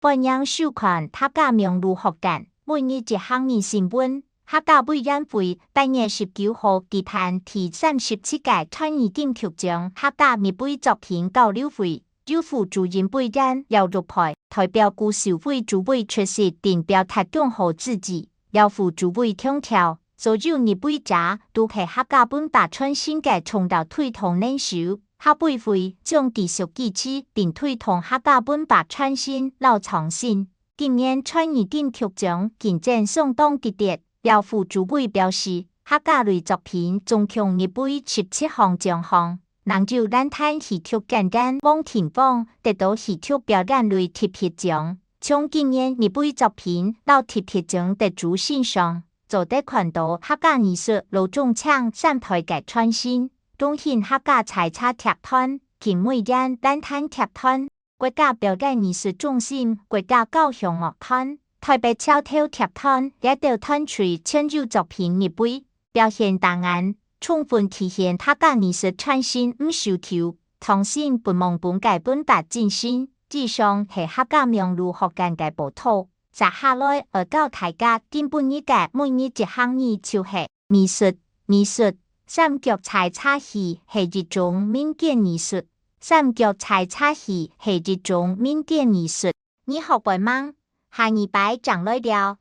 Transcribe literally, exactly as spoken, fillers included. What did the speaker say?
歡迎收看客家網路學院每日一客語新聞。客家委員會八月十九號舉辦第三十七屆傳語金曲獎客家入圍作品交流會，由副主任委員姚玉佩代表鼓手會主委出席並表達恭賀之意。姚副主委強調， 所有入圍者都係客家文化傳承个重要推動能手，客委會將繼續支持並推動客家文化傳承摎創新。今年傳語金曲獎競爭相當激烈，姚副主委表示，客家類作品總共入圍十七項獎項，另有蘭潭戲曲演員王廷芳得到戲曲表演類特別獎。從今年入圍作品摎特別獎得主身上， 做得看到客家藝術老中青三代个傳承，中興客家採茶劇團、景美園蘭潭劇團、國家表演藝術中心、國家交響樂團、台北橋頭劇團這兜團隊全有作品入圍，表現當好，充分體現客家藝術傳承毋守舊、創新不忘本个文化精神。以上係客家網路學院个報導。 接下來愛教大家今晡日个每日一客語就係藝術。藝術，三腳採茶戲係一種民間藝術。三腳採茶戲係一種民間藝術。你學會吂？下二擺正來尞。